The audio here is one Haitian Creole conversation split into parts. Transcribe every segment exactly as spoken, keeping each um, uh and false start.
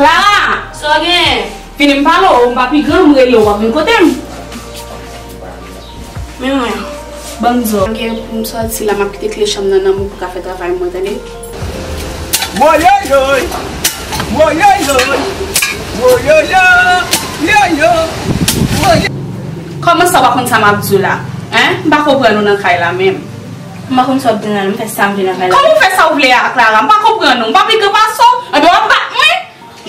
Clara! Sa w gen? Vini m pale w, m pa pi gran, m rele w, w ap vin kote m. Men mwen, ban m di w. M gen pou m sòti la, m ap kite kle chanm nan nan men w pou w ka fè travay mwen, tande? Woyoyoy! Woyoyoy! Woyoyo! Yoyo! Woyo! Kòman sa w pa konn sa m ap di w la? Hein? M pa konprann ou nan kay la menm. M pa konn sa w ap di nan, m fè sa m vle nan kay la. Kòman w fè sa w vle a, Clara? M pa konprann ou. M pa pi gran pase w? Anben w ap bat mwen?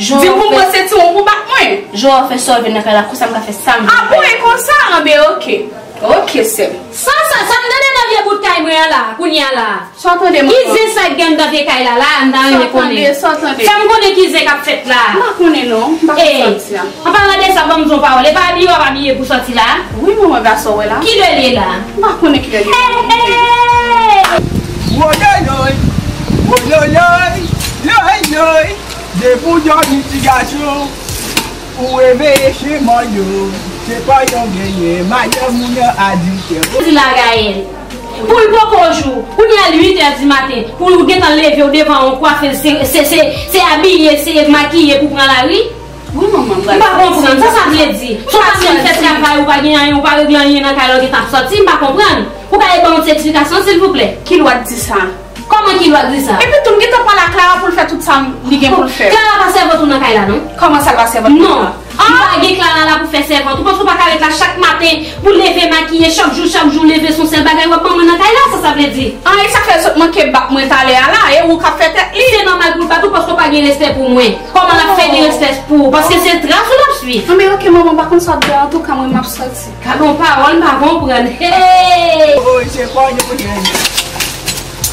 Di m pou m pran sentiwon pou w bat mwen. Jan w fè sa w vle nan kay la, konsa m ka fè sa m vle nan kay la. Ah bon, e konsa? Anben, oke. Oke, sè m. Sa, sa, sa m tande nan vye bout kay mwen an la, kounye a la. Sa w tande, manman? Ki zen sa k gen anndan vye kay la, la, m ta renmen konnen. Sa w tande, sa w tande? Fè m konnen ki zen k ap fèt la. M pa konnen non, m pa konn sa w ap di a. An palan de sa, ban m di w yon pawòl. E pa abiye w ap abiye pou sòti la? Wi, manman, gade sa w wè la. Kilè l ye la? M pa konnen kilè l ye la. Hey, hey! Woyoyoy! Woyoyoy! Yoyoy! Depi w dòmi ti gason, ou reveye se manyo, se pa yon genyen, madanm ou nan adiltè. Di la Gaëlle, pou l poko jou, kounye a l uit è di maten, pou w gentan leve w devan yon kwafe, se, se, se, se abiye, se makiye pou pran lari? Wi, manman, m pa konprann. Sa sa vle di? Si w pa menm fè travay, ou pa gen anyen, ou pa regle anyen nan kay la, ou gentan ap sòti, m pa konprann. Ou ka ban yon ti eksplikasyon, silvouplè? Ki lwa di sa? Kòman ki lwa di sa? Epi tou, m gentan pale a Clara pou l fè tout sa li gen pou l fè. Clara pa sèvant ou nan kay la, non? Kòman sa l pa sèvant mwen? Non. Li pa gen Clara la pou fè sèvant. Ou panse ou pa ka ret la chak maten pou leve makiye, chak jou, chak jou, leve se yon sèl bagay w ap ban mwen nan kay la, sa sa vle di? An, e sa fè sot manke bat mwen talè a la, e ou k ap fè tèt li. Se nòmal pou l bat ou paske w pa gen respè pou mwen. Kòman l ap fè gen respè pou ou? Paske se tras ou l ap swiv. Non, men oke, manman, m pa konn sa w ap di a, antouka, mwen, m ap sòti. Gade yon pawòl m pa konprann. Hey! Oy, se pa yon pwoblèm.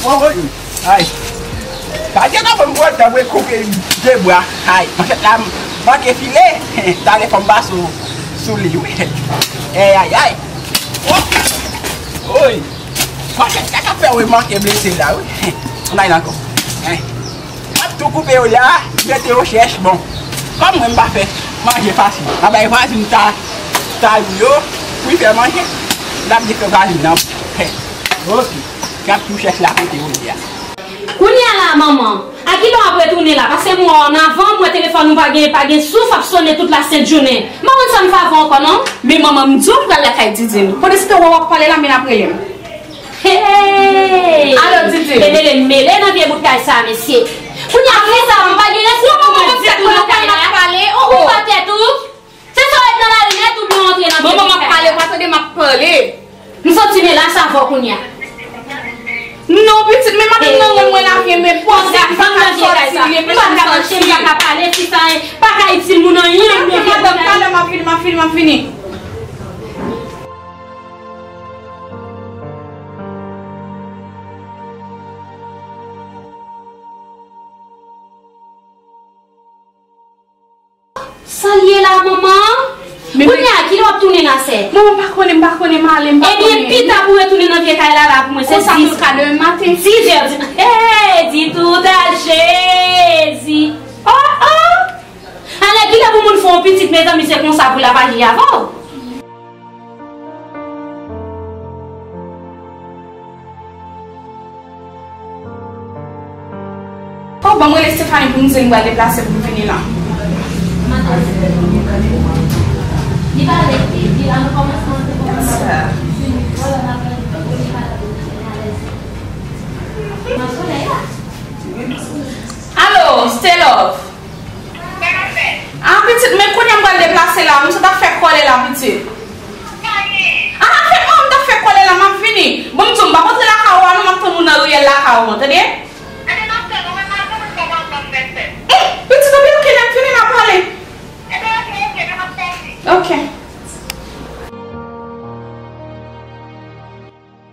Oy, ay. Gade nan mwen pran tan mwen koupe de bwa. Ay, manchèt la manke file. Talè fò m pase sou, sou li, wi. Ay, ay, ay. Oy. Manchèt la ka fè mwen manke blese la, wi. Ann al ankò. Ay. M ap tou koupe yo la, mete yo chèch. Bon, kòm mwen m pa fè manje fasil, m a bay vwazin ta, ta li yo, pou l fè manje, l ap di ke vwazin nan. Oke, m ap tou chèch la kote yo ye a. Kounye a la, manman, a kilè w ap retounen la? Paske m wè w ann avan, m wè telefòn ou pa gen, pa gen souf, ap sonnen tout lasent jounen. M pa konn sa m fè avè w ankò, non. Men manman, m di w m pral lakay Didine. Pandan se tan w ap pale la, men l ap rele m. Hey! Alo, Didi. Mete l mele nan vye bout kay sa, mesye. Kounye a, kisa, ou pa gen respè pou mwen ditou nan kay la? Ou pa tèt ou? Se sa w ret nan lari nèt oubyen w antre nan vye bout kay la? Manman, m ap pale, ou pa tande m ap pale. M santi melache avè w kounye a. Non, pitit, men madanm nan rann mwen la vye, men panse m pa ka sòti, li pa ka mache, m pa ka pale, ti sa pa ka itil moun anyen. Madanm, talè m ap vini, m ap vini, m ap vini. Sa l ye la, manman? Kounye a, kilè w ap tounen la, sè? Manman, m pa konnen, m pa konnen, m ale, m pa konnen. Ebyen, pita pou retounen nan vye kay la, la pou mwen, se dis. Konsa, jiska demen maten. Dis è di, hey, di tout a Jezi. Oh, oh! Alè, kilè pou moun fè yon pitit, mezanmi, se konsa pou l ap aji avè w? Oh, ban m rele Stephanie pou m di l m pral deplase pou m vini la. Alo, Stelove. Ah, pitit, men kounye a m pral deplase la, m sot ap fè kòlè la, pitit. Ah, fè, oh, m t ap fè kòlè la, m ap vini. Bon, m di w, m p ap antre lakay ou a non, m ap tann ou nan riyèl lakay ou an, tande? Hum, pitit, anben, oke, lè m vini, n a pale. Oke.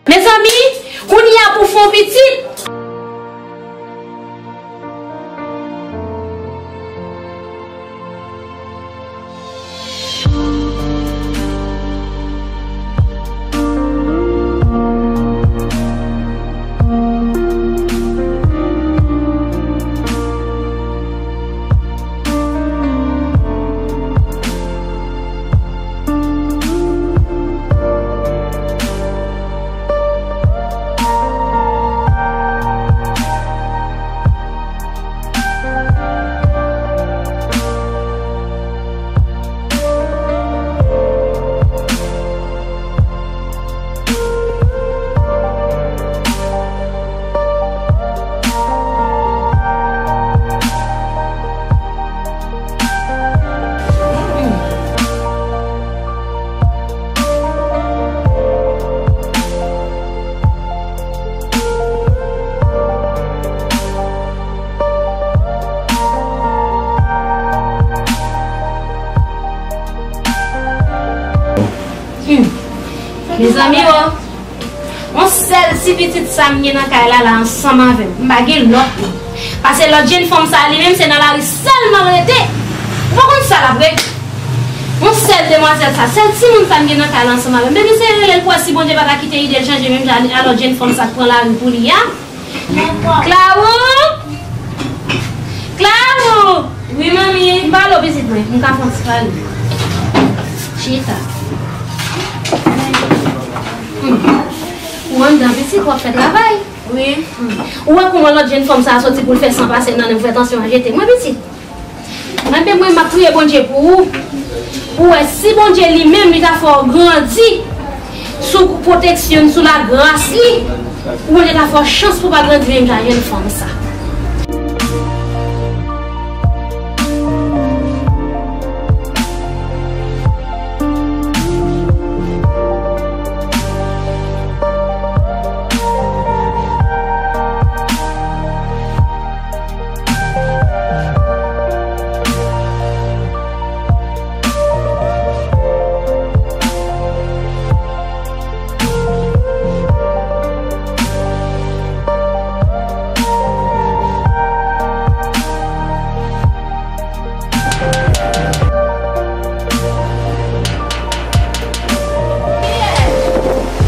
Mezanmi, kounye a pou fè yon pitit. Mezanmi o, yon sèl ti pitit sa m gen nan kay la, la ansanm avè m. M pa gen lòt non. Pase lòt jenn fanm sa li menm se nan lari sèlman l rete. Ou pa konn sa l ap regle. Yon sèl demwazèl sa, sèl timoun sa m gen nan kay la ansanm avè m. Depi se rele l pou wè si Bondye pa ta kite ide l chanje menm jan a lòt jenn fanm sa k pran lari pou li a. Claro! Claro! Wi, manmi. M pale w pitit mwen. M ka fè yon ti pale. Chita. Hmm. Ou anndan pitit, w ap fè travay. Wi. Hmm. Ou wè kouman lòt jenn fanm sa a soti pou l fè san pase nan nen, pou fè tansyon an jete mwen pitit. Mwen menm, mwen, m ap priye Bondye pou ou, pou wè si Bondye li menm li ta fè w grandi sou pwoteksyon, sou lagras li, pou Bondye ta fè w chans pou w pa grandi menm jan jenn fanm sa.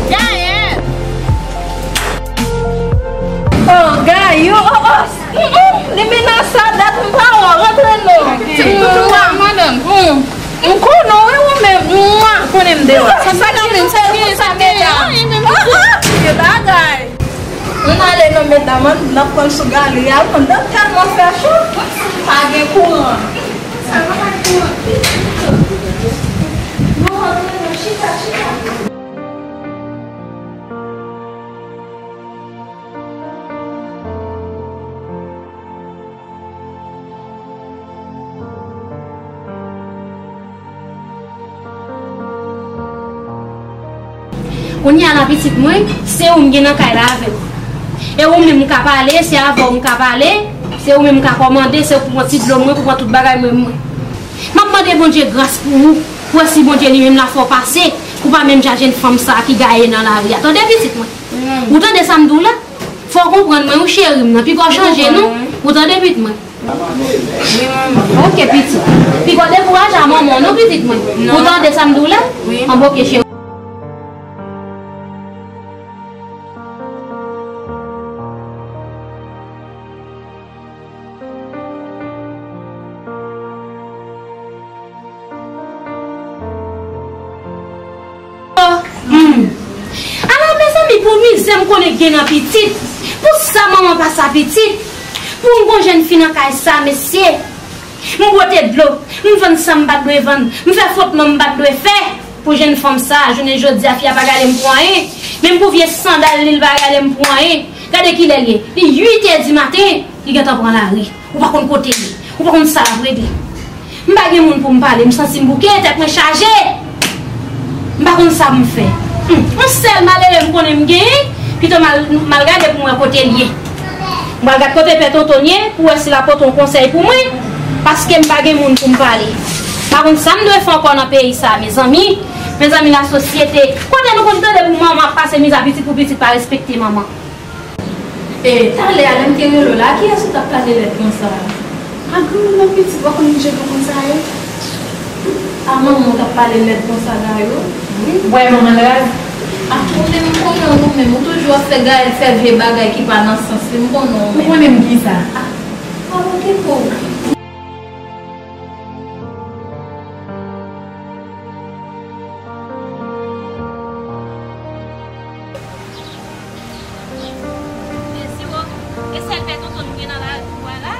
Gaël! Oh, Gayou, oh, oh, mm, mm, li menas sa dat m pa wè w, rantre non. Mwa, madanm, mm, m konnen w, wi, ou menm, mwa, konnen m dewa. Sa, sa ki menm, sa, sa, medam. Ah, ah, gen bagay. Ann ale non, medam, ann, n ap pran sou galri a, wi, anndan tèlman fè cho, pa gen kouran. Sa va pa gen kouran. Non, rantre non, chita, chita. Kounye a la pitit mwen, se ou m gen nan kay la avè m. E ou menm m ka pale, se avè w m ka pale, se ou menm m ka kòmande, se ou pou pran ti dlo mwen, pou pran tout bagay mwen, mwen. M ap mande Bondye gras pou ou, pou wè si Bondye li menm la fè w pase, pou pa menm jan jenn fanm sa a ki gaye nan lari a. Tande pitit mwen. Ou tande sa m di w la? Fò w konprann mwen, wi cheri m nan. Piga w chanje non. Ou tande pitit mwen. Wi, manman. Ok, pitit. Piga w dekouraje a manman w non, pitit mwen. Ou tande sa m di w la? Wi. Anben, ok, cheri. Hmm. Alò, mezanmi, pou mizè m konnen gen nan pitit, pou sa manman pase a pitit, pou m gon jenn fi nan kay sa, mesye, m bwote dlo, m vann sa m pa t dwe vann, m fè fwotman m pa t dwe fè pou jenn fanm sa, jounen jodi a, fi a pa gade m pou anyen, menm pou vye sandal li, l pa gade m pou anyen. Gade kilè l ye, li uit è di maten, li gentan pran lari. Ou pa konn kote l ye. Ou pa konn sa l ap regle. M pa gen moun pou m pale, m santi m bouke, tèt mwen chaje. M pa konn sa pou m fè. Hmm, yon sèl malere m konnen m genyen, pito m al, m al gade pou m wè kote l ye. M pral gade kote Pè Tonton ye, pou wè si l ap pote yon konsèy pou mwen, paske m pa gen moun pou m pale. M pa konn sa m dwe fè ankò nan peyi sa, mezanmi. Mezanmi, lasosyete, kote nou konn tande pou manman ap pase mizè pitit, pou pitit pa respekte manman? E, talè a, lè m te rele w la, kiyès ou t ap pale lèd konsa? A granmoun nan pitit, ou pa konn jan granmoun sa ye? A manman w t ap pale lèd konsa, Gayou? Wi. Ou wè manman l raz? A, ou menm, m konnen w, ou menm, ou toujou ap fè Gaël fè vye bagay ki pa nan sans li, m konnen w menm. Ou konnen m kisa? A, a, ok pou ou. Mèsi, o. E sèl Pè Tonton nou gen nan lari a la,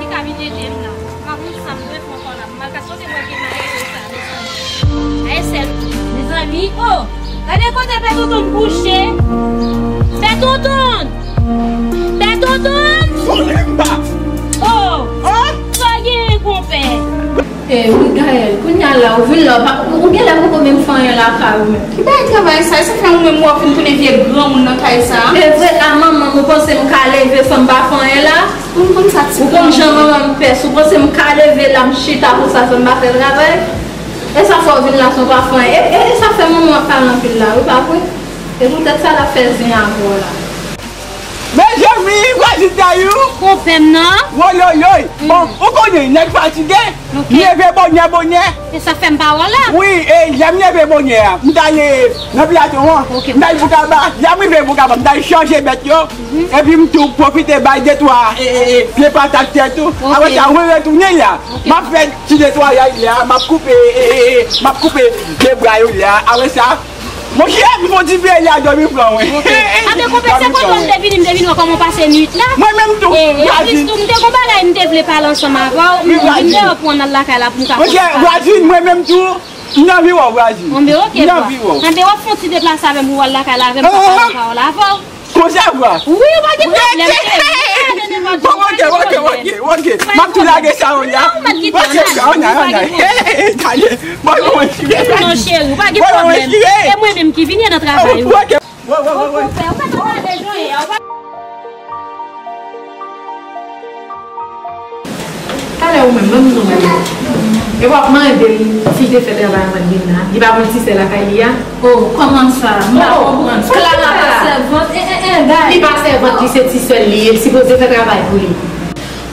ki ka vin ede m la. M pa konn sa m dwe fè ankò la. M al ka sote mwen gen malere sa, mezanmi. A e sèl, mezanmi, o. Gade kote Pè Tonton kouche. Pè Tonton! Pè Tonton! Vole m pa! O! O! Sa gen, konpè? E, wi, Gaël, kounye a la, ou vin la, ou pa, ou, ou genlè poko menm fè anyen lakay ou menm. Ki bagay travay sa? E sa fè ou menm ou ap vin tounen vye granmoun nan kay sa? E vre, a manman m, ou panse m ka leve san m pa fè anyen la? Ou konn sa ti. Ou konn jan manman m pès, ou panse m ka leve la, m chita konsa san m pa fè travay? E sa fè w vin la san w pa fè anyen. E, e, e sa fè manman w ap pale anpil la, wi, pa vre? E poutèt sa l ap fè zen avè w la. Mezanmi, vwazin Dayou. Konpè m nan. Woyoyoy. Bon, ou konnen, nèg fatige. Ok. M leve bonè, bonè. E sa fè m pa wè w la. Wi, e lè m leve bonè a, m t ale nan plato an. Ok. M t ale pou kaba. Lè m rive pou kaba, m t ale chanje bèt yo. Mhm. Epi m tou pwofite bay de twa, e, e, e, pye patat tè tou. Ok. Apre sa, mwen retounen la. Ok. M ap fè ti netwayaj la, m ap koupe, e, e, e, m ap koupe de bra yo la. Apre sa, monchè, m fè yon ti peye la, dòmi pran mwen. Ok. Anben, konpè, se kote w m te vini, m te vin wè kòman w pase nuit la. Mwen menm tou, e, e, vwazin. Anplis tou, m te gon bagay m te vle pale ansanm avè w, m vin deyò pou w al lakay la pou m ka fè sa. Monchè, vwazin, mwen menm tou, m anvi wè w, vwazin. Anben, ok, m anvi wè w. Anben, w ap fè yon ti deplase avè m pou w al lakay la avè m, pou w pale pawòl avè w. Konsa vwa? Wi, pa gen pwoblèm, cheri. Bon, ok, ok, ok, ok. M ap tou lage sa yo la. Non, m ap kite w, ann ale. Ann ale, ann ale. Hey, hey, hey, talè. Bon, bon, cheri. Non, cheri, pa gen pwoblèm. E mwen menm ki vini nan travay, wi. Ok. Wi, wi, wi, wi. Ou pa t ap gade jan ye a, ou pa Talè ou menm, ban m di w bagay. E w ap mande l si l te fè travay anvan l vin la. Li pa pran ti sè lakay li a? Oh, kòman sa? M pa konprann. Clara pa sèvant? E, e, e, Gaëlle. Li pa sèvant, li se ti sè l li ye. Li sipoze fè travay pou li.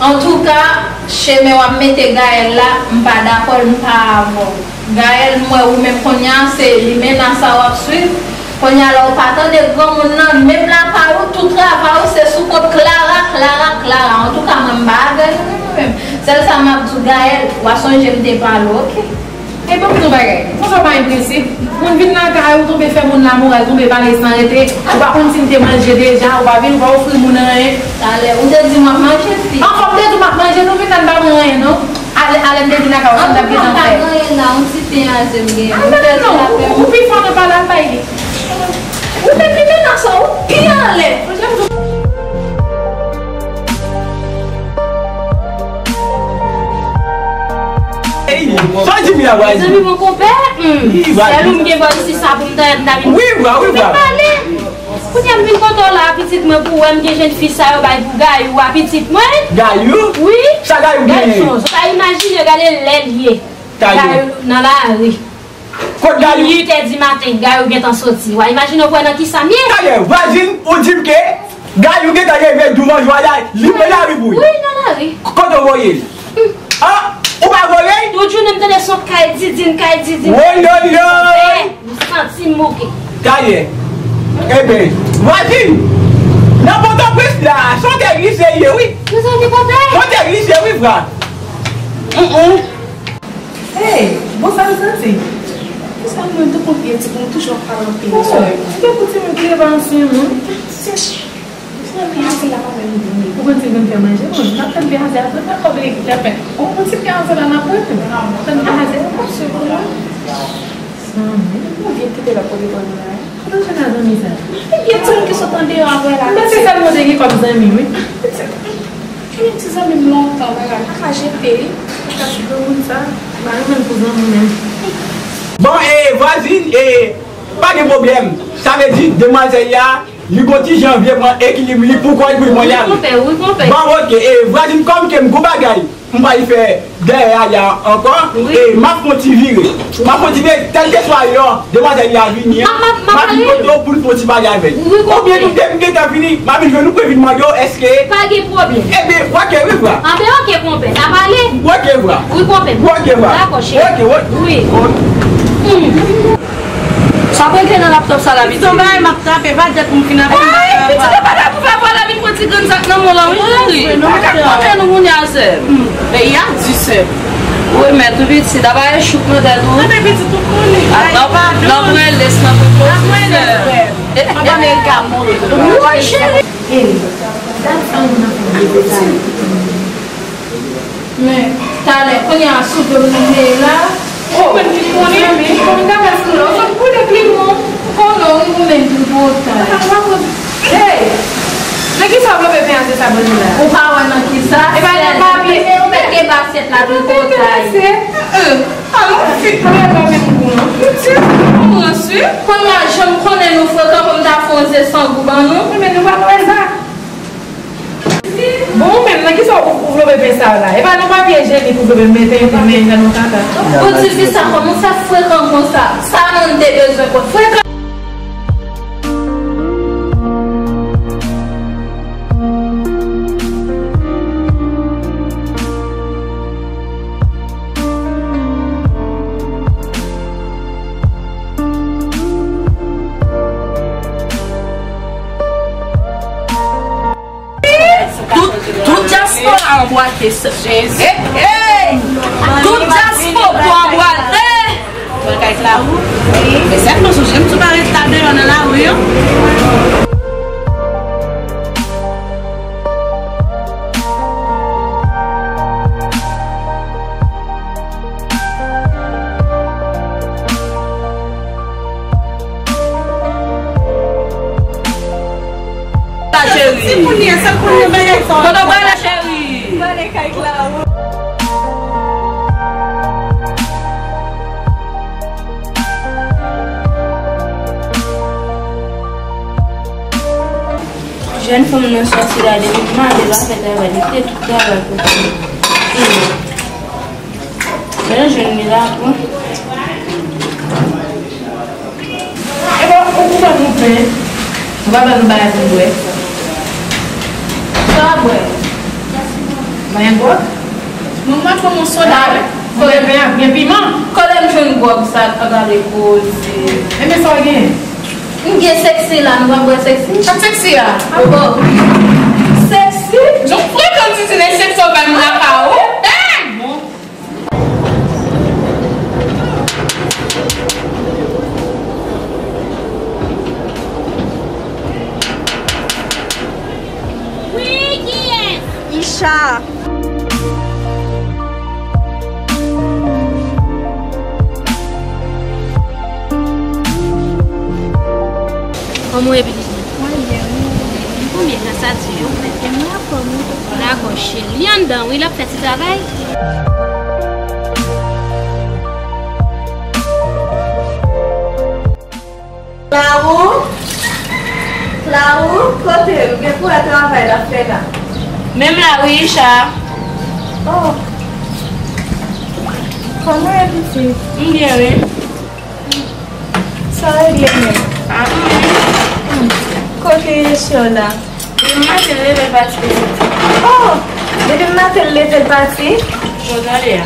Antouka, chemen w ap mete Gaëlle la, m pa dakò l, m pa avè w. Gaëlle, m wè ou menm kounye a, se limena sa w ap swiv. Kounye a la, ou pa tande granmoun nan, menm lakay ou, tout travay ou, se sou kont Clara, Clara, Clara. Antouka, mwen, m pa avè nou, nou menm. Sèl sa m ap di w, Gaëlle, w a sonje m te pale w, oke? E ban m di w bagay. Konsa w pa gen prensip. Moun vin lakay ou, tonbe fè moun lamoral, tonbe pale san rete. Ou pa konn si m te manje deja, ou pa vin, ou pa ofri moun anyen. Talè, ou te di m w ap manje, fi. Anfòm, m te di w m ap manje, nou vin la, n pa pran anyen, non. Ale, ale, m te vin lakay ou, sa m t ap gentan fè? Antouka, m pa gen anyen la, yon ti pen a ze m genyen. Ou fè lapè, ou pi fò nan pale, al bay li. Ou menm limena sa, ou pi anlè. Ey, sa w di m la, vwazin? Mezanmi, bon konpè, hmm, sèl ou m gen bò isi sa pou m ta, ta vin. Wi, vwa, wi, vwa. Vin pale. Kounye a m vin kote w la, pitit mwen, pou w wè m gen jèn fi sa yo bay pou Gayou a, pitit mwen. Gayou? Wi. Sa Gayou genyen? Gayou, ou pa imajine, gade lè l ye. Gayou. Gayou nan lari. Kot Gayou? Uit è di maten, Gayou gentan soti. W a imajine w kwè nan kisa m ye? Talè, vwazin, ou di m ke Gayou gentan leve douvan jwa la, li pran lari pou li. Wi, nan lari. Kote w voye l? Ah, ou pa voye l? Tout jounen m tande son kay didin, kay didin. Woyoyoy! M santi m bouke. Talè. Eben, vwazin, nan Pòtoprens la, se yon tè glise l ye, wi. Mezanmi, konpè. Se yon tè glise, wi, vwa. Hey, bon, sa m santi? Kisa m menm tou konpye ti pou m toujou ap pale anpil sou li? Ou gen pou timoun ki leve ansyen, non? Sèch. Mezanmi, anpil la pa menm vini. Ou konn si vin fè manje, non? N ap tann P A Z a, tout nan kòb li ki fè. Ou konn si P A Z la n ap wè tou. Tann P A Z a, n ap swiv ou la. Zanmi, ou vin kite lòt kote pran nou la. Kote w jwenn a zanmi sa? Ebyen, timoun ki sot andeyò a vre la. M panse sèl mwen te gen kòm zanmi, wi. Ebyen, ti zanmi m lontan, bagay, pa ka jete li. Ou ka sou granmoun sa, m pa renmen l pou zanmi menm. Bon, e, vwazin, e, pa gen pwoblèm. Sa vle di, demwazèl la, li gon ti jan vle pran ekilib li pou kò l, pou l pran lari. Wi, konpè, wi, konpè. Bon, oke, e, vwazin, kòm ke m gon bagay m pral fè dèyè a la ankò, wi, e m ap fè yon ti vire. M ap fè yon ti vire, kèlkeswa lè demwazèl la vini an, m ap vin kote w pou n fè yon ti pale avè l. Wi, konpè. Oubyen nou te, m gentan vini, m ap vin jwenn ou pou vin mande w èske. Pa gen pwoblèm. Ebyen, oke, wi, vwa. Anben, oke, konpè, n ap ale. Oke, vwa. Wi, konpè. Oke, vwa. Dakò, cheri. Oke, oke. Wi. Hmm. Sa w regle nan laptop sa la, pitit? Yon bagay m ap tape, pa dèt m fin ap fè. Ay, pitit, yo pa ta pou fè vwa la vin pran ti grenn sa k nan men w lan, wi, cheri. Pa ka konnen nou kounye a, sè m. Peyi a di, sè m. Ou remèt, wi, pitit, apa e chouk nan tèt ou. Anben, pitit, ou konnen. Atò, pa, n ap rele, n ap rele, sè m. E, e, Amerika mouri. Wi, cheri. Hey, dat sa moun nan fè vye sa. Men, talè, kounye a sou do m nou ye la. Ou menm ki konnen, men, kòm m ta fè sou la, ou sot boule plim ou. Konnen, wi, ou menm ki pran tan. Hey! Nan kisa w vle fè anse sa ban nou la? Ou pa wè nan kisa? E pa nan papye. Ou mèt gen basyèt la tripotay. Alò, fi, pa wè pa menm gou, non. Pitit, ou kòmanse. Kounye a, jan m konnen nou frekan, pou m ta fè yon ze san gou ban nou. Wi, men nou pa wè sa. Ou menm, nan kisa ou, ou vlope pen sa la? E pa nan papye ijenik ou vlope mete, mete men nan yon kaka. Bon, tifi sa kòmanse frekan konsa. Sa moun te bezwen konn frekan. Tout, tout dyaspora anbwate. Jezi. Hey, hey! Tout dyaspora anbwate. Mwen kay Klarou. Mesye, mwen sonje m tou parèt la deyò nan lari an. La cheri. Se kounye, se kounye bagay sa. Kote w pral la cheri? Pale kay Klarou. Jèn fanm nan sòti la depi maten l pa fè travay, li te tout travay pou li. Hmm. Men jwenn li la tou. Epa, ou pou ban nou pen, ou pa ban nou bagay pou nou bwè. Sa w ap bwè? Ban yon gwòg? Mwen, mwen pran yon soda. Kote pen ap gen piman? Kote m jwenn gwòg sa a, gade koze. Enben, sa w gen? M gen seksi la, nou pa bwè seksi? Sa seksi a? Abo. Seksi? Jan w frekan titine seksi w bay moun lakay ou. Dang! Wi, kiyès? Isha. Kòman w ye, pitit mwen? Mwen byen, wi. Konbyen tan sa di yo? Mwen anfòm, wi, papa. Dakò, cheri. Li anndan, wi, l ap fè ti travay. Klarou? Klarou, kote m? Gen pou wè travay l ap fè la. Menm la, wi, Isha. Oh. Kòman w ye, pitit? M byen, wi. Sa regle menm? Ah, m byen. Kote Yesyò la? Depi maten l leve l pati, pitit. Oh! Depi maten l leve l pati? Jodi a.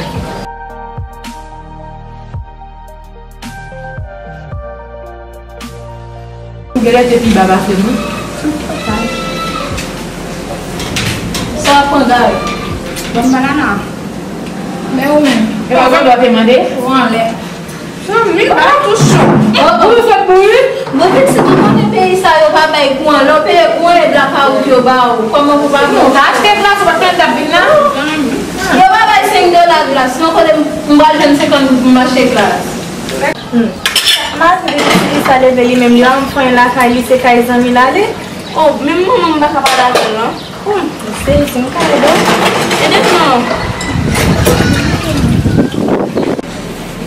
Ou genlè te pi ba pase m, wi. Sa w ap pran, Gary? Ban m banana. Men ou menm. E pa sa w dwe te mande? Ou anlè. Zanmi, pa tou cho. Ou sot bouyi? Bon, pitit, ou konnen peyi sa yo pa bay kouran. Lè w peye kouran, e blakawout yo ba ou. Kòman pou pa bay? Ou ta achte glas, ou pa t konnen t ap vin la? Yo pa bay senk dola glas, non, kote m, m pral jwenn senkant goud pou m achte glas. Hmm. Maten depi Sylvie sa leve li menm, li pa konn fè anyen lakay li, se kay zanmi l ale. Oh, menm manman m pa ka pale avè l, non. Hmm, m sezi, m ka ede w? Ede m non.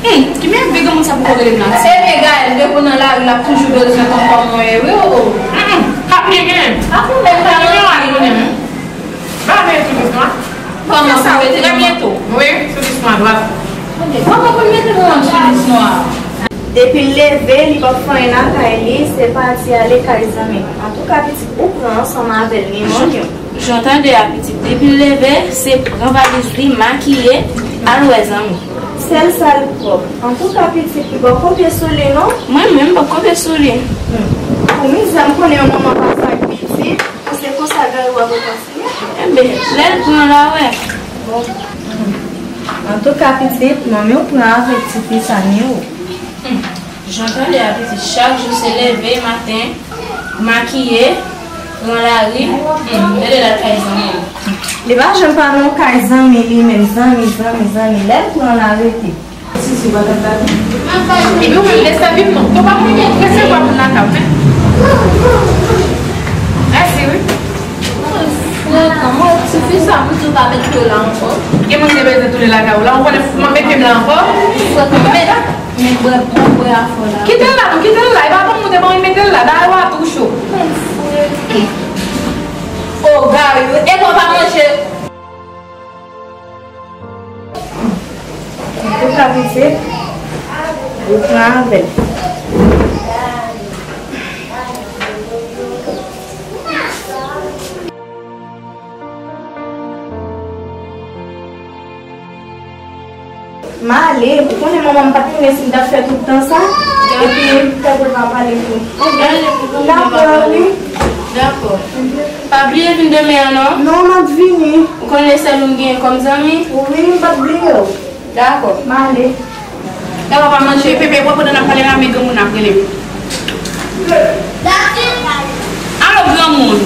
Hmm, ki mèvèy granmoun sa poko rele m la? Ebyen, Gaël, depi w nan lari, l ap toujou bezwen konn kòman w ye, wi, o, o. Hmm, hmm, k ap genyen. Pa konnen, pa konnen. Pa vle tou dousman. Kòman pou mete nan mwen? Wi, sou dousman, dwat. Ok, kòman pou mete nan mwen sou dousman? Depi l leve, li p ap fè anyen lakay li, se pati ale kay zanmi. Antouka, pitit, ou pran ansanm avè l, ni manmi w. Jan w tande a, pitit, depi l leve, se pran valiz li, makiye, al wè zanmi. Sèl sa l pwòp. Antouka, pitit, li p ap kopye sou li, non? Mwen menm, m p ap kopye sou li. Hmm. Pou mizè, m konnen yon manman pa sa k pitit. Se konsa Gary w ap rekonsilye? Enben, lè l pran la, wè. Bon. Antouka, pitit, manmi w pran avèk tifi sa ni ou. Hmm. Jan w tande a, pitit, chak jou se leve maten, makiye, pran lari, hmm, mete l al kay zanmi l. Li pa janm pa nan kay zanmi li menm, zanmi, zanmi, zanmi. Lè l pran la, rete. Si, si, w pa t ap gade. Epi ou menm, lè sa vin non. Ou pa konn resevwa moun lakay ou, men. Mèsi, wi. Frekan, mwen, tifi sa, m di w pa met pye w la ankò. Gen moun ki te bezwen tounen lakay ou la, ou konnen m ap met pye m la ankò? Frekan, men, men bwè, bwè, bwè afè w la. Kite l la, non, kite l la. E pa bon moun te ban mete l la. Dayè, w a tou cho. Mwen frekan. O, Gayou, e pa w pa manje. Ou ka pase, ou pran avè l. M ale, ou konnen manman m pa t renmen si m t ap fè tout tan sa. Epi, m fè pou l pa pale tou. Dakò, wi. Dakò. Pa bliye vin demen an, non. Non, m ap vini. Ou konnen sèl ou m genyen kòm zanmi? Wi, m p ap bliye w. Dakò. M ale. Gade w pa manje, Pepe, wè pandan n ap pale la, men granmoun ap rele m. Alo, granmoun.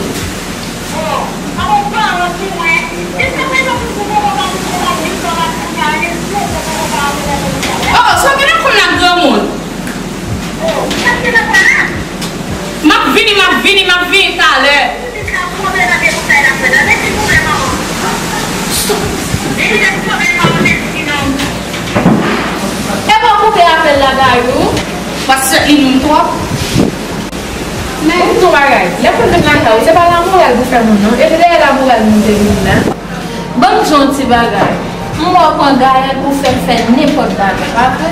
Oh, sa w gen nan kont la, granmoun? M ap vini, m ap vini, m ap vini talè. Epa w koupe apèl la, Gayou. Paske li nonm twòp. Men m di w bagay, lè pou vin lakay ou, se pa lamoral pou fè moun non, e se dèyè lamoral moun te vin la. Ban m di w yon ti bagay. M wè w pran Gaëlle pou fè l fè nenpòt bagay, pa vre?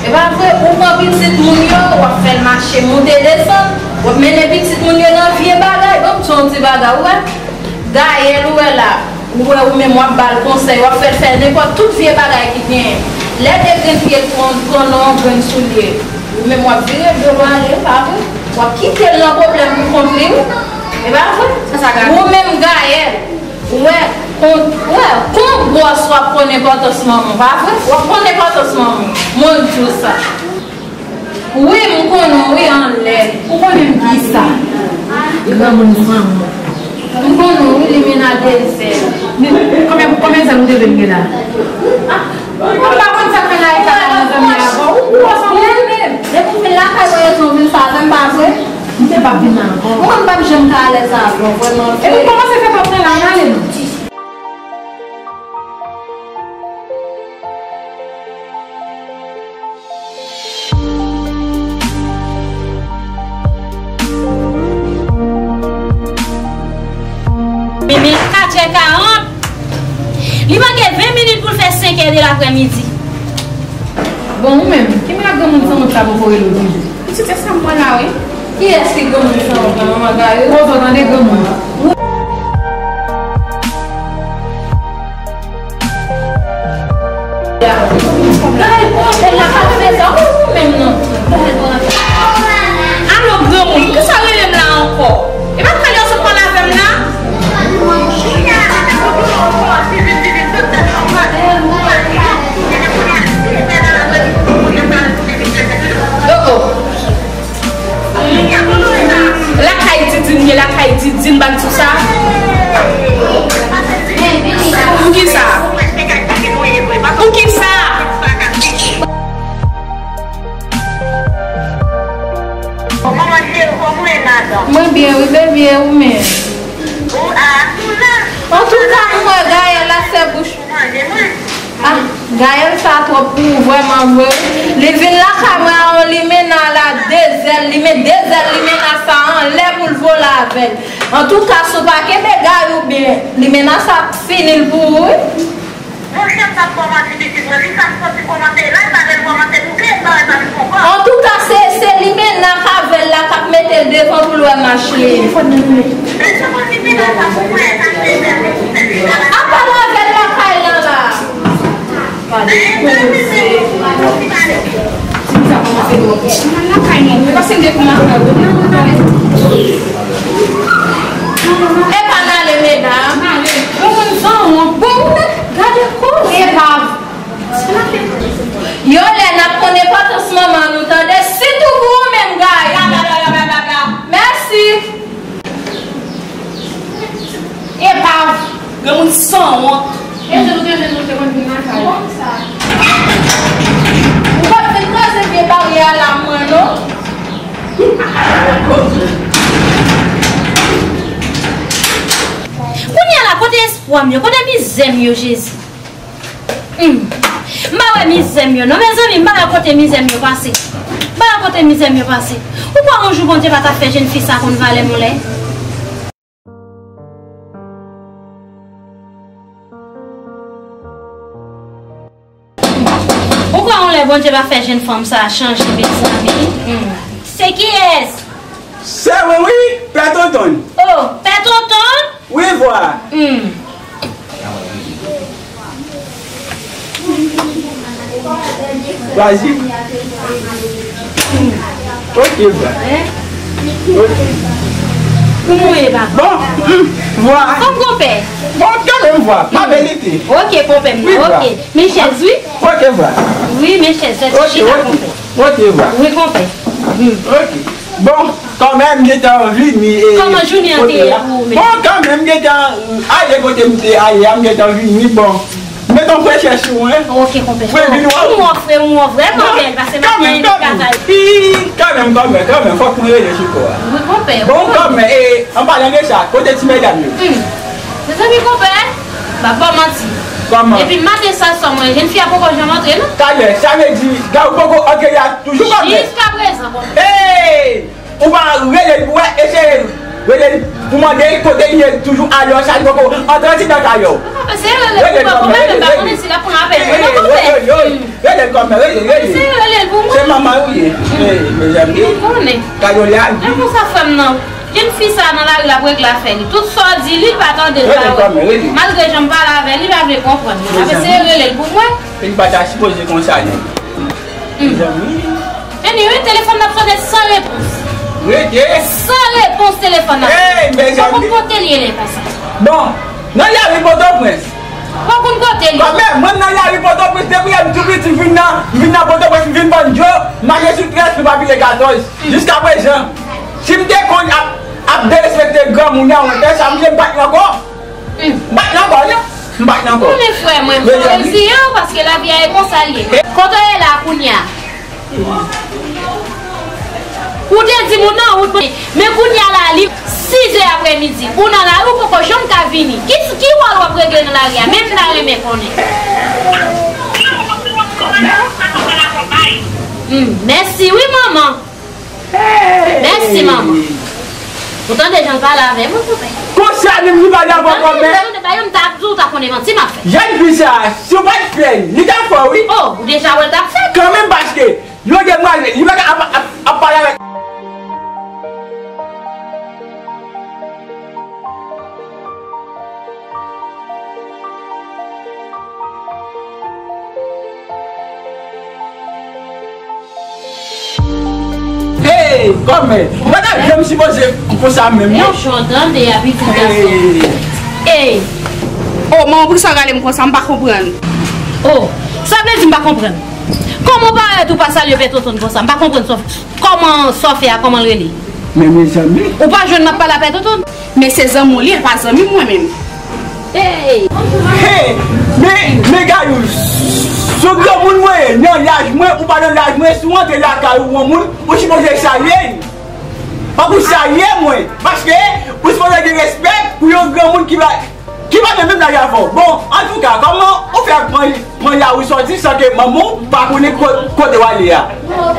E pa vre, ou pran pitit moun yo, w ap fè l mache, monte, desann, w ap mennen pitit moun yo nan vye bagay. Ban m di w yon ti bagay, ou wè? Gaëlle, ou wè la, ou wè ou menm w ap ba l konsèy, w ap fè l fè nenpòt tout vye bagay ki genyen. Lè de grenn pye pran, pran nan yon grenn soulye, ou menm w ap vire do l ale, pa vre? W ap kite l nan pwoblèm pou kont li, wi. E pa vre? Ou menm, Gaëlle, ou wè, kon, ou wè, kon bòs w ap konn enpòtans manman w, pa vre? W ap konn enpòtans manman w. Mwen di w sa. Wi, m konnen w, wi, anlè. Ou konnen m kisa? Granmoun san wont. M konnen w, wi, limena de zèl. Konbyen, konbyen zèl ou te vle m gen la? Ah, ou pa konn sa k fè la e sa pa nan zanmi avè w. Ou gwo san mwen menm. Depi w vin lakay mwen, rezon vin sa avè m, pa vre? M te p ap vin la ankò. Ou konn m p ap janm ka alèz avè w, vrèman vre. Epi kòmanse fè pòt lan la, ann ale non. Men, men katrè karant. Li manke ven minit pou l fè senkè de laprèmidi. Bon, ou menm, ki mirak granmoun sanwont sa poko rele w toujou? Pitit, se sa m wè la, wi. Kiyès ki granmoun sanwont lan, manman Gayou? Poze w tande granmoun. Gayou, ou menm non. Alo, granmoun, kisa w rele m la ankò? E pa talè w sot pale avè m la? Oh, oh. Lakay Didine ye, lakay Didine, pa di sa. Poukisa? Poukisa? Mwen byen wi, baby, e ou menm? Antouka, m wè Gaëlle la fè bouch. Ah, Gaëlle sa twòp pou ou, vrèman vre, wi. Li vin lakay mwen a yon limena la, de zèl, li met de zèl limena sa anlè pou l vole avè l. Antouka, si w pa kenbe Gayou byen, limena sa ap fini l pou ou, wi. Monchè, m p ap kòmanse pitit mwen, li sa m soti kòmanse la, e pa lè l kòmanse bouke, m pa wè sa m fè ankò. Antouka, se, se limena k avè l la k ap mete l devan pou l wè mach li. Apa l avè l lakay lan la? Gade koze. Ti sa kòmanse dòmi. Mwen lakay mwen, mwen pase m depi maten. Epa n ale, medam. Bon moun san wont. Bon, gade koze. Epa. Yo lè n ap konn enpòtans manman nou, tande, sitou pou ou menm, Gayou. Mèsi. Epav. Granmoun sanwont. E se nou te jwenn nou te konn vin lakay. Ou pa t vin kraze vye baryè a la mwen non. Kounye a la, kote espwa m yo, kote mizè m yo, Jezi? Hmm. M pa wè mizè m yo non, mezanmi, m pa wè kote mizè m yo pase. M pa wè kote mizè m yo pase. Ou kwè yon jou Bondye pa t ap fè jèn fi sa konn valè m yon lè? Bondye pa fè jenn fanm sa a chanje, mezanmi. Hmm. Se kiyès? Se mwen wi, Pè Tonton. Oh, Pè Tonton? Wi, vwa. Hmm. Vas-y. Ok, vwa. Hein? Ok. Kouman w ye, papa? Bon, hmm, vwa. Kòm konpè. Bon, kanmenm vwa. Pa verite. Ok, konpè m. Wi, vwa. Ok. Men chèz, wi. Ok, vwa. Wi, men chèz. Ok, chita, ok. Konpè. Ok, vwa. Wi, konpè. Hmm. Ok. Bon, kanmenm, m gentan vini, e, kòman jounen an te ye pou ou menm? Bon, kanmenm, m gentan, e, ale kote m te ale a, m gentan vini, bon. M met yon frechè sou mwen. Ok, konpè. Frè, vin wè. Ou mò, frè, ou mò vrèman bèl, pase maten li pa travay. Kanmenm, kanmenm, kanmenm, fòk mwen rele Chiko a. Wi, konpè. Bon, kanmenm, e, an palan de sa, kote ti medam yo? Hmm. Mezanmi, konpè, m ap ba w manti. Kòman? Epi maten sa, sò mwen, jenn fi a poko janm antre, non. Talè, sa vle di, gad ou poko antre la toujou, konpè? Jiskaprezan, konpè. Hey! Ou pa rele l pou wè, eseye rele l pou mande l kote l ye toujou, alò sa li poko antre andidan kay ou. Mwen pa panse rele l pou mwen, konpè, men m pa konnen si l ap pran apèl mwen, non, konpè. Rele l, kòman, rele, rele. Eseye rele l pou mwen. Se manman ou ye. Hey, mezanmi. Ou konnen. Kado la. Lè konsa, frè m nan. Jenn fi sa nan lari l ap regle afè li. Tout sa w di li, li pa tande l, pa wè. Malgre jan m pale avè li, li pa vle konprann. Mezanmi. Mwen ap eseye rele l pou mwen. Li pa ta sipoze konsa, non. Mezanmi. Anyway, telefòn nan ap sone san repons. Rete. San repons telefòn nan. Hey, mezanmi. Fòk ou konte l ye lè konsa. Bon, nan lari Pòtoprens. Fòk ou konte l ye. Kòmè, mwen nan lari Pòtoprens, depi lè m tou piti, m vin nan, m vin nan Pòtoprens, m vin Banjo, m mache sou trèz pou pa pile katòz. Jiskaprezan, si m te konn ap, ap derespekte granmoun nan, mwen fè sa, m te bat l ankò. M bat l ankò, non. M bat l ankò. Konnen frè mwen, fò w reziyen w, paske lavi a e konsa l ye. Kote w ye la kounye a? Ou te di moun nan wout, men kounye a la, li sizè aprèmidi. Ou nan lari, ou poko janm ka vini. Ki, ki wòl w ap regle nan lari a? Menm m ta renmen konnen. Hmm, mèsi wi, manman. Hey! Mèsi, manman. Ou tande jan l pale avè mwen, konpè? Konsa menm li pale avè w, kòmè? Tande, tande, pa yon m t ap di w, w ta konnen manti m ap fè. Jèn fi sa, si w pa t fè l, li t ap fè w, wi. Oh, ou deja wè l t ap fè l. Kanmenm, paske yon de mwa, li pa ka ap, ap, ap pale avèk. Hey, kòmè, mwen ta janm sipoze konsa menm, non. Hey, Jonathan, de abitid gason. Hey. Hey. Oh, manman, poukisa w rale m konsa? M pa konprann. Oh, sa vle di m pa konprann. Kòman w parèt ou pa salye Pè Tonton konsa? M pa konprann sa. Kòman sa w fè a, kòman l rele? Men mezanmi. Ou pa jwenn m ap pale a Pè Tonton? Men se zanmi w li ye, l pa zanmi m mwen menm. Hey! Hey! Men, men gade w, se yon granmoun mwen ye, nan laj mwen, ou pa nan laj mwen, si w antre lakay ou, yon moun, ou sipoze salye l. Fòk ou salye mwen, paske ou sipoze gen respè pou yon granmoun ki pa, ki pa nan menm laj avè w. Bon, antouka, kòman ou fè pran, pran lari sòti san ke manman w pa konnen ko-, kote w ale a?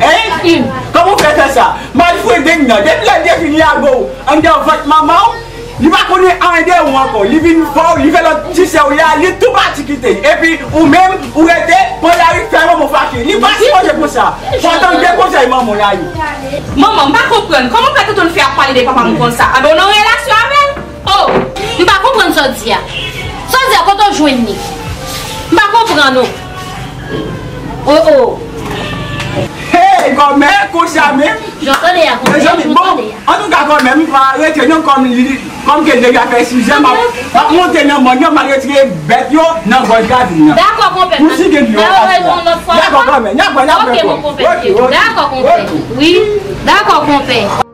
Hein? Kòman ou fè fè sa? Malfredeng nan, depi lè l te fin lago w anndan vant manman w, li pa konnen anyen de ou ankò. Li vin ba w, li fè lòt ti sè w la, li tou pati kite l. Epi ou menm, ou rete, pran lari, fè manman w fache. Li pa sipoze konsa. Fò w tande konsèy manman w la, wi. Manman, m pa konprann. Kòman Pè Tonton fè ap pale de papa m konsa? Anben, ou nan relasyon avè l? Oh, m pa konprann sa w di a. Sa w di a, kote w jwenn li? M pa konprann, non. Oh, oh. Hey, kòmè, konsa menm. Jan w tande a, kòmè, jan w tande a. Antouka, kòmè, m pa rete non, kòm li, kòm ke deja fè sizè, m ap, m ap monte nan mòn nan, m al retire bèt yo nan gòj ravin nan. Dakò, konpè. Pou si gen dlo. Dakò, kòmè. N ap wè, n ap wè, kòmè. Ok, mon konpè. Ok, ok. Dakò, konpè. Ok. Wi. Dakò, konpè.